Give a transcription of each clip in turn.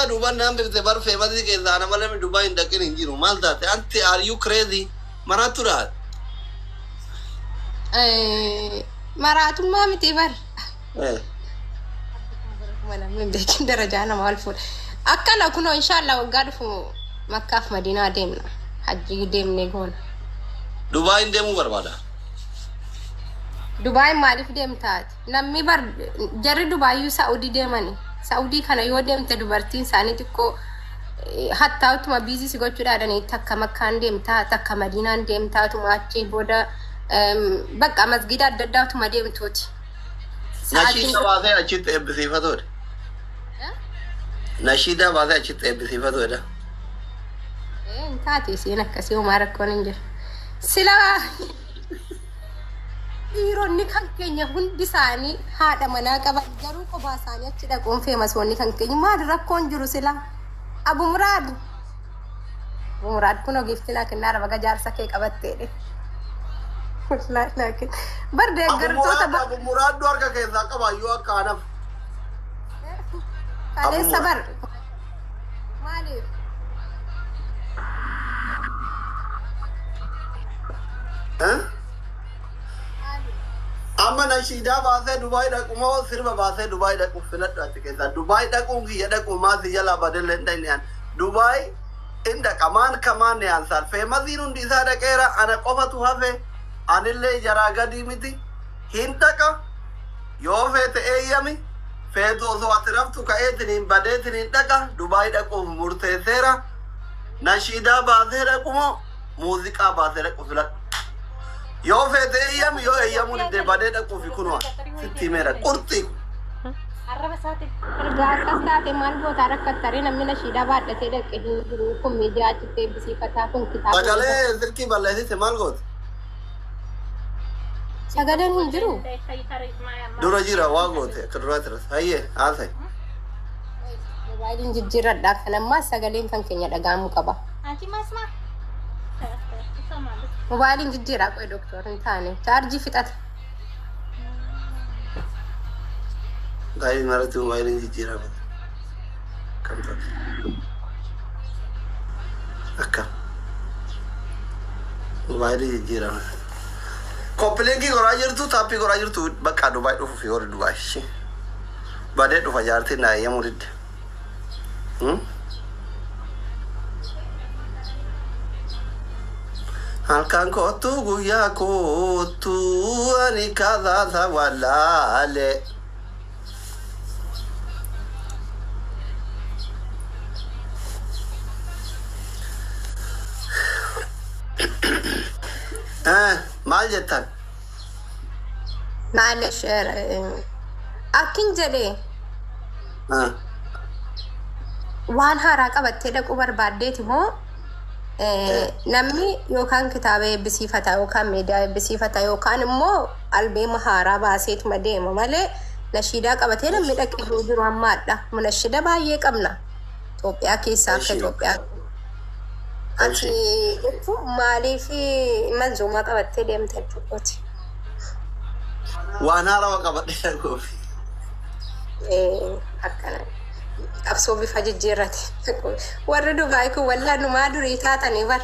Nashiidaa duuban naan bifte bar feemasii keessaa ana malee Dubaay hin dhaqin hin jiru. Maal taate? Anti, are you crazy? Maraattuudha. Maraatummaa miti bar. Namni hin beekin darajaa nama wal fuudha. Akkana kunoo, inshallah, waggaa dhufu Makkaaf Madiinaa deemna. Hajjii deemnee goona. Dubaay hin deemuu barbaada. Dubaay maaliif deemtaati? Namni bar jarri Dubaayyuu Saa'udii deemani. Saa'udii kana yoo deemte dubartiin isaanii xiqqoo hattaa utuma busy si gochuudhaadhani takka Makkaan deemtaa, takka Madiinaan deemtaa, utuma achii booda bakka masgiida adda addaa utuma deemtuuti. Sa'aatiin Nashiidaa baasee achitti eebbisiifatudha. Nashiidaa baasee achitti eebbisiifatudha. Hin taate, isiin akkasii homaa rakkoon hin jiru. Sila dhiironni kan keenya hundi isaanii haadha manaa qaban, garuu kophaa isaanii achi dhaquun famousoonni kan keenya maal rakkoon jiru sila? Abu Muraad. Abu Muraad kun ogeeftinaa kennaara, baga jaarsa kee qabatteedhe. Wallaahi laakiin bar Abu deeggartoota Muraad, Abu Muraaddu harka keessaa qaba iyyuu akka anaf. Kaleessa Abu bar. Maaliif? Eh? Maaliif? Amma nashiidaa baasee Dubaay dhaqu moo sirba baasee Dubaay dhaqu filadhu ati keessaa. Dubaay dhaquun kiyya dhaqu maasi jalaa badellee hin dhaqne an. Dubaay hin dhaqa maan kamaan ni ansaan. Famousiin hundi isaa dhaqeera, ana qofatu hafe, anillee jaraa gadii miti. Hin dhaqa, yoo feete eeyyami, feetu osoo ati raftu ka'eetiniin badeetiniin dhaqa. Dubaay dhaquuf murteesseera. Nashiidaa baasee dhaqu moo muuziqaa baasee dhaqu filadhu. Yoo feete eeyyami, yoo eeyyamuu didde badee dhaquufi kunuma sitti himeera qurxii. Ergaa akkas taate maal gootaa rakkattaree? Namni nashiidaa baadhatee dhaqe hin jiru. Kun miidiyaa achitti eebbisiifataa, kun kitaaba. Sagalee silkii balleessite, maal goote? Sagaleen hin jiru. Dura jira, waa goote akka duraatti irratti. Hayyee, haasa'e. Moobaayiliin jijjiirradhaa, kan ammaa sagaleen kan keenya dhaga'amuu qaba. Moobaayiliin jijjiiraa qo'e, doktor, hin taane chaarjii fixata. Baay'ee maratti moobaayiliin jijjiiraa goote. Kam taate? Akka. Moobaayilii jijjiiraa. Copy linkii godhaa jirtu, tap godhaa jirtu, bakka Dubaay dhufuuf warri Dubaay. Badee dhufa, jaartiin naa eeyyamuu didde. Halkan kootu, guyyaa kootu, ani kazaasa wallaale. Maal jettan? Maalish, akkin jedhee waan haaraa qabattee dhaquu barbaaddeeti moo namni yookaan kitaaba eebbisiifata yookaan miidiyaa eebbisiifata yookaan immoo albeema haaraa baaseetuma deema malee nashiidaa qabatee namni dhaqee hin jiru ammaadha. Munashida baay'ee qabna Itoophiyaa keessaa akka Itoophiyaa. Ati jechuun maaliif manzuumaa qabattee deemta jechuudha? Waan haarawaa qabadhee dhaquuf. Akkana qabsoo bifa jijjiirrate. Warri Dubaay kun wallaa numaa durii taatanii bar.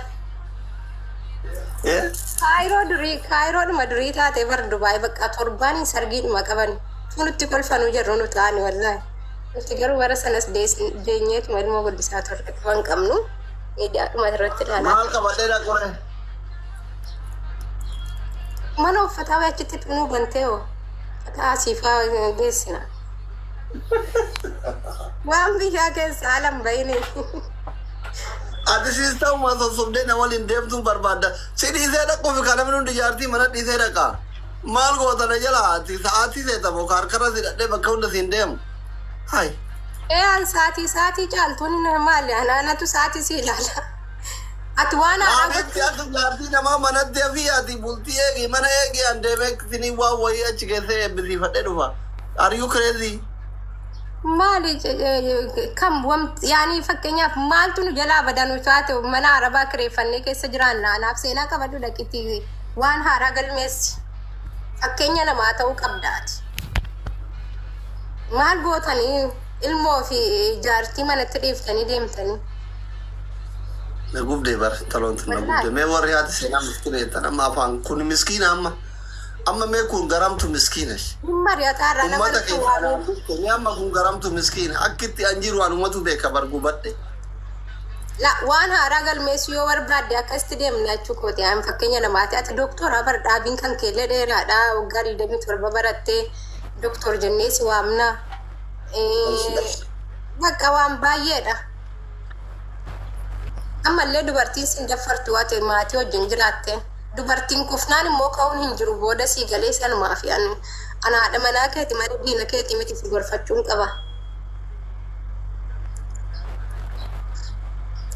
Kaayiroo durii, Kaayiroodhuma durii taate bar. Dubaay bakka torbaaniin sargiidhuma qaban. Nutti kolfanuu jirru nu ta'ani wallaahi. Nuti garuu bara sanas deenyeetuma ilmoo guddisaa turre, qaban qabnu miidiyaadhuma irratti ilaalaa. Maal qabadhee dhaqure? Mana uffataa wayii achitti xunuu bantee hoo, uffata asiifaa geessina. Waan biyyaa keessa haala hin bahini. Ati siista'uma sossobdee na waliin deemtuun barbaadda. Si dhiisee dhaquuf kan namni hundi jaartii mana dhiisee dhaqa. Maal goota na jala, ati sa'aatii seetamoo ka harkarra si dhadhee bakka hunda siin deemu. Hai. Ee, an sa'aatii caaltuun maali? Anatu sa'aatii si ilaala. Ati waan haaraa Maalitti gochuu akka jaartii namaa manatti hafi, ati bultii eegi, mana eegi, an deemee sinii waan wayii achi keessee eebbisiifadhee dhufa. Are you crazy? Maali kam yaani, fakkeenyaaf maaltu nu jalaa badanu taate mana arabaa kireeffannee keessa jiraanna? Anaaf seenaa qabadhu, dhaqiti waan haaraa galmeessi. Fakkeenya namaa ta'uu qabdaati. Maal gootanii? Ilmoo fi jaartii manatti dhiiftanii deemtanii. Na gubdee bar taloontu na Wallaahi. gubdee. Mee warri haati seenaa miskiina jettan amma afaan kun miskiina amma. Amma mee kun garamtu miskiina. Hin mari'ataarra nama Uummata nutti keessaa waamee. mee amma kun garamtu miskiina. Akkitti an jiru anumatu beeka bar gubadhe. La waan haaraa galmeessuu yoo barbaadde akkasitti deemna jechuu kooti. Ani fakkeenya namaati. Ati doktora bar dhaabiin kan keellee dheeraadha. Waggaa 27 barattee doktor jennee si waamna. Bakka waan baay'eedha. Ammallee dubartiin sin daffartu ati maatii wajjin jiraatte. Dubartiin kufnaan immoo ka'uun hin jiru booda sii galee sanumaa fi ani ana haadha manaa keeti malee diina keeti miti si gorfachuun qaba.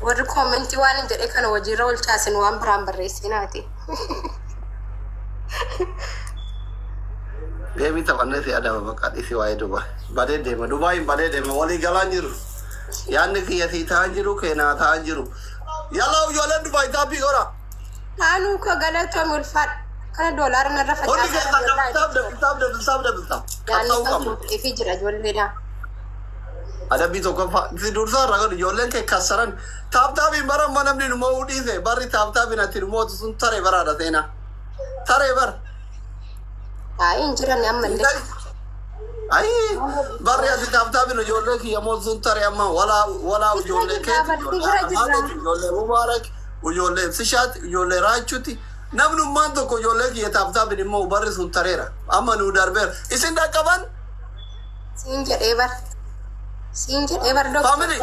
Warri koomentii waan hin jedhe kana hojiirra oolchaasin waan biraan barreessinaati. Geemii taphannee si adaba bakka dhiisi waa'ee Dubaay. Badee deema. Dubaayin badee deema. Walii galaan jiru. Yaadni kiyya sii ta'an jiru keenaa ta'an jiru. Yallaa ijoolleen Dubaay taappii godha. Naanuu koo galatoom ulfaadha. Kana doolaara narra Hundi facaasaa keessan double tap double tap double tap double tap. Yaanni Qaxxa'uu kan qabna. tuuqeefii jira ijoolleedha. Adabbii tokkoffaa. Si dursaa irraa godhu ijoolleen kee kassaran. Tap tapiin bara amma namni nu mo'uu dhiise barri tap tapiin ati nu mootu sun taree baraadha seenaa. Taree bara. Taa'ee hin jiran ammallee. Ayi barri ati tap tapiin ijoollee kiyya mootu sun taree amma walaa walaa ijoollee keeti ijoollee Ahmad, ijoollee Mubaarak, ijoollee Ibsishaati, ijoollee Raachuuti. Namnummaan tokko ijoollee kiyya tap tapiin immoo barri sun tareera. Amma nu darbeera. Isin dhaqqaban Siin jedhee bar. Siin jedhee bar doktor. Family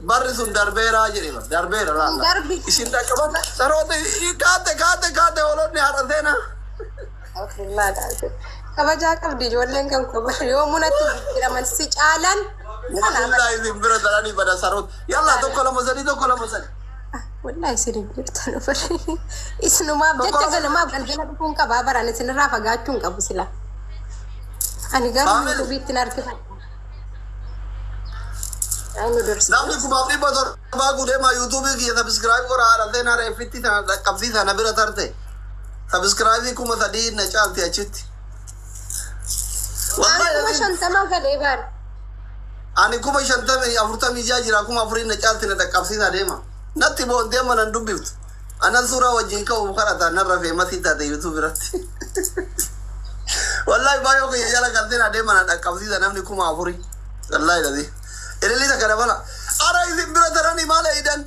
barri sun darbeera jedhe bar darbeera laalla. Darbi. Isin dhaqqaban saroota kaate kaate kaate hoolonni haadha seenaa. Kabajaa qabdi ijoolleen kan koo bar yoo munatti jijjiiraman si caalan. Wallahi isin bira taranii bada saroota. Yallaa tokko lama sadii tokko lama sadii. Wallahi isin hin jirtan bar. Isinumaaf jecha ganamaaf galgala dhufuun qabaa baran isinirraa fagaachuu hin qabu sila. Ani garuu Family. yuutuubiitti hin harkifadha. Ai nu dursa. Namni 1700 guuteema yuutuubii kiyya subscribe godha haadha seenaa reeffitti sana dhaqqabsiisa na bira tarte. Subscribe 3000 na caalti achitti. Waan Wallahi 50,000 galee bar. ani 50,046 jira 4000 na caalti na dhaqqabsiisa deema. Natti booddee amma nan dubbiftu. Anan suuraa wajjin ka'uuf kadhata narra feemasii taate yuutuub irratti. Wallahi baay'oo kiyya jala galtee na deema na dhaqqabsiisa namni 4000. Wallahi dhabi. Ililli takka dabala. Ara isin bira taranii maal eeydan?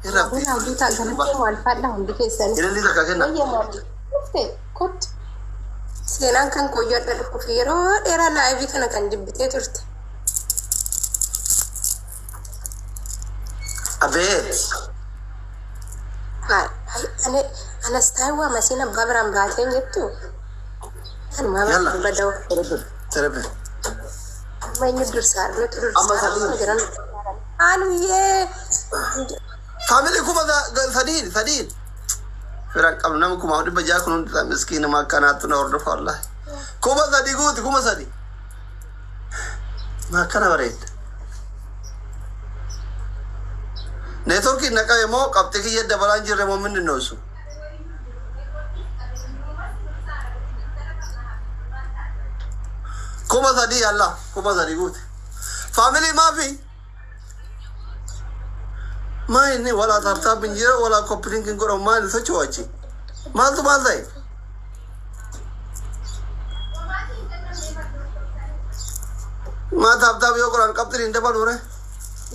Buna hojii galatee maal faadha hundi keessanii. Ililli takka kenna. Wayya maali? Dhufte kottu. Seenaan kan koyyadha dhufuuf yeroo dheeraa laayivii kana kan jibbitee turte. Abeet. Anas taa'ee masiin abbaa biraan baateen jettu. Kanumaa Yalla. bada'u. Terepe. Amma eenyu dursaa nuti Amma dursaa sadii. jiran. Anuyyee. Family 3000 sadiin. Firaan qabnu nama 600,000 kun hundi isaa miskiina makkanaattu na hordofa wallahi. 3000 guuti 3000. Makkana bareedda. Neetworkiin naqame moo qabxii kiyya dabalaan jirre moo minni noosu? 3000 yalla 3000 guuti. Family maafi? Maa inni walaa tap tap hin jira walaa copy link hin godhamu maal socho'u achi? Maaltu maal ta'e? Maa tap tap yoo godhan qabxiin hin dabalu re?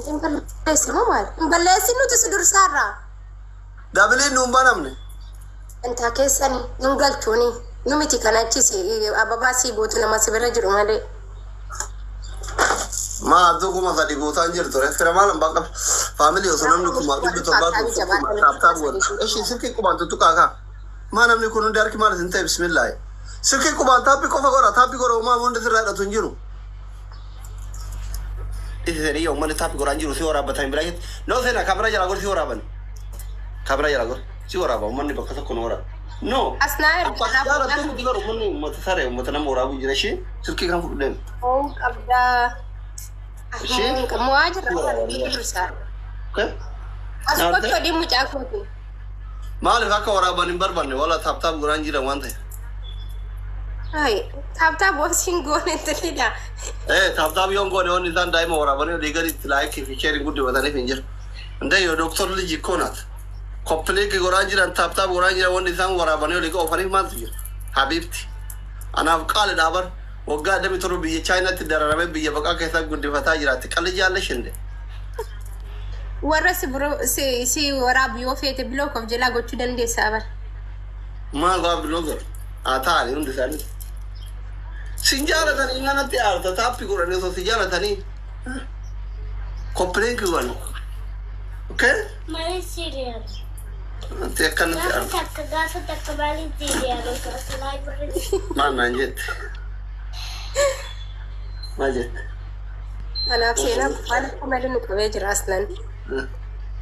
Hin balleessi moo maal? Hin balleessin nuti si dursaarraa. Dabiliin nuun banamne. Intaa keessani nun galchuuni nu miti kan achi si ababaa si guutu nama si bira jiru malee. Maa abduu 3000 guutaan jirtu re? Fira maal hin baqqab? Family osoo namni 1700 guutu tap tap godha. Eshi silkii qubaan tuttuqaa kaa. Maa namni kun hundi harki maal isin ta'e bismillaahi. Silkii qubaan taappii qofa godha taappii godha uumaa hundi sirraa hidhatu hin jiru. Isisanii yoo uummanni taappii godhaan jiru si waraabbatanii bira jetti. No seena kaamera jalaa godhi si waraaban. Kaamera jalaa godhi si waraaba uummanni bakka tokko nu waraaba. No. As naa erga Akkas jaalattu miti garuu uummanni uummata saree uummata nama waraabuu jira ishee silkii kan fudhu deemu. Mo'uu qabdaa. Ishee? Mo'aa jirra kan dursaa. Okay? As kottu odii mucaa kooti. Maaliif akka waraaban hin barbaanne wala tap tap godhaan jiran waan ta'e. Hai, tap tap wasiin goone intalidha. Tap tap yoon goone wanni isaan daa'ima waraabanii olii gadi itti like fi sharing guddifataniif hin jiru. Indayyoo doktor liji koo naat. Copy link godhaa jiran, tap tap godhaa jiran, wanni isaan waraabanii olii oofaniif maaltu jira? Habiibti. Anaaf qaali dhaaban waggaa 27 biyya Chaayinaatti dararamee biyya baqaa keessaa guddifataa jiraatti. Qalli jaalle shinde. Warra si biro si si waraabu yoo feete block of jalaa gochuu dandeessaa bar. Maal waa block godhu? Haa ta'anii hundi isaanii. Sin jaalatanii manatti aarta tap godhanii osoo si jaalatanii. Copy link godhan. Okay? Maaliif siiriyaal? Ati akkanatti Gaafa aarta. takka gaafa takka maaliif siiriyaal osoo silaa birri? Maal naan jette? Maal jette? Anaaf seenaa qofaan akka malee nu qabee jira aslan.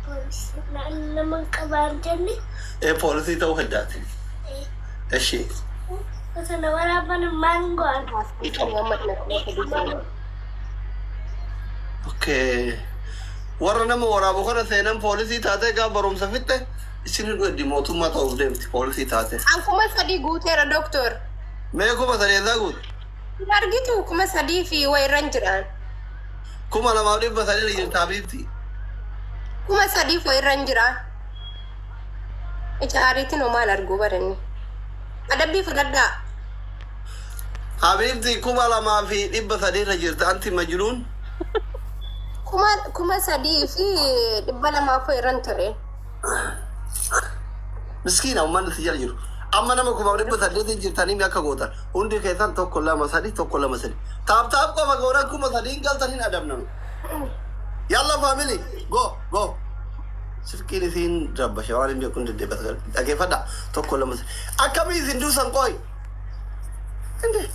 Poolisii nama qabaan jenne. Ee, poolisii ta'uu heddaati. Eshi. Osoo na waraaban maal go'an? Okay. Warra nama waraabu kana seenan poolisii taatee gaafa barumsa fixxe isin hidhu mootummaa ta'uuf deemti poolisii taate. An 3000 guuteera, doktor. Mee 3000 eessaa guute? Hin argitu, 3000 fi wayirran jiraan. 2300 jirta, habiibti. 3000 fi wayirran jiraan. Ija aariitiin homaan arguu baranni. Adabbii fudhadhaa. Habiibti, 2300 irra jirta, anti majnuun. 3200 fi wayirran ture. Miskiina uummanni si jala jiru. Amma nama 1800 jirtanii akka gootan. Hundi keessan tokko lama sadi, tokko lama sadi. Tap tap qofa goonan 3000 galtan hin adabnanu. Yalla family, go go. Silkiin isiin rabbashe waan hin beeku hin deddeebata. Dhageeffadha, tokko lama sadi. Akkamii isin dursan qoy? Inde.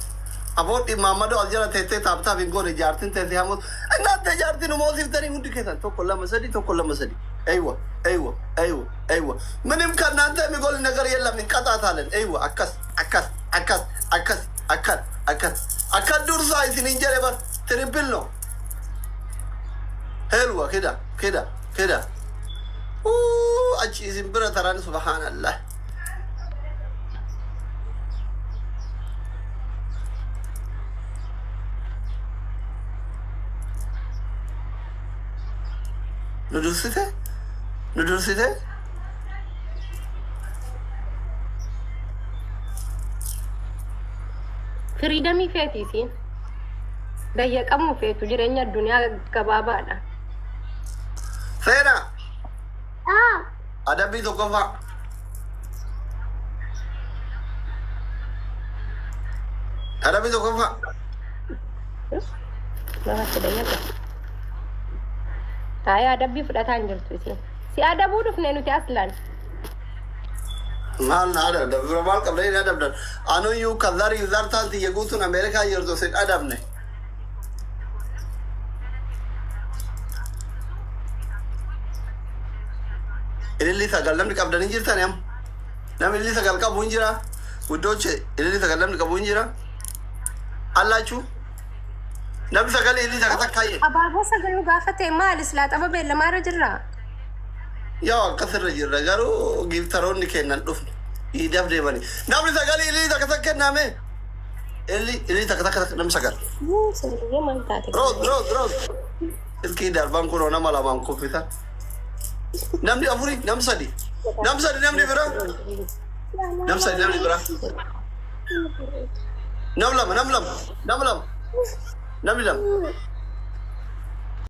Aboodhi Maammadoo as jala teessee tap tap hin goone, jaartiin teessee hamuus. Innaatti jaartiin umoosiftanii hundi keessan tokko lama sadi, tokko lama sadi. Eywa, eywa, eywa, eywa. ምንም ከእናንተ የሚጎል ነገር የለም። እንቀጣታለን። Eywa, akkas, akkas, akkas, akkas, akkas, akkas, akkas dursaa isiniin jedhe bar triple ነው. Helwa kida kida kida. Achi isin bira taran, subhanallah. Nu dursite? Nu dursite? Freedom feeti isiin. Dayyaqamuu feetu, jireenya addunyaa gabaabaadha. Seenaa. Ah, Adabbii tokkoffaa. Adabbii tokkoffaa. Namatti dayyaqa. Taa'ee adabbii fudhataa hin jirtu isiin. Si adabuu dhufne nuti aslaan. Maal na adabda? Bira maal qabda hin adabdan? Anuyyuu kan zarii zartaan tiyya guutuun Ameerikaa jirtu sin adabne. Ililli sagal namni qabdan hin jirtan am? Namni ililli sagal qabu hin jira? Guddooche, ililli sagal namni qabu hin jira? Allaachuu? Namni sagal ililli takka takkaayyee. Abaaboo sagaluu gaafa ta'e maali silaa xaba beellamaarra jirraa? Yaa, akkasirra jirra, garuu gifteroonni kennan dhufne. Iidaaf deemani. Namni sagal ililli takka takka kenname. Ililli ililli takka takka namni sagal. Sirriyyee maal taate? Roos, roos, roos. Silkii darbaan kunoo nama lamaan kuffisa. Namni afuri, nam sadi. Nam sadi namni bira. Nam sadi namni bira. Nam lama, nam lama, nam lama. Namni lama.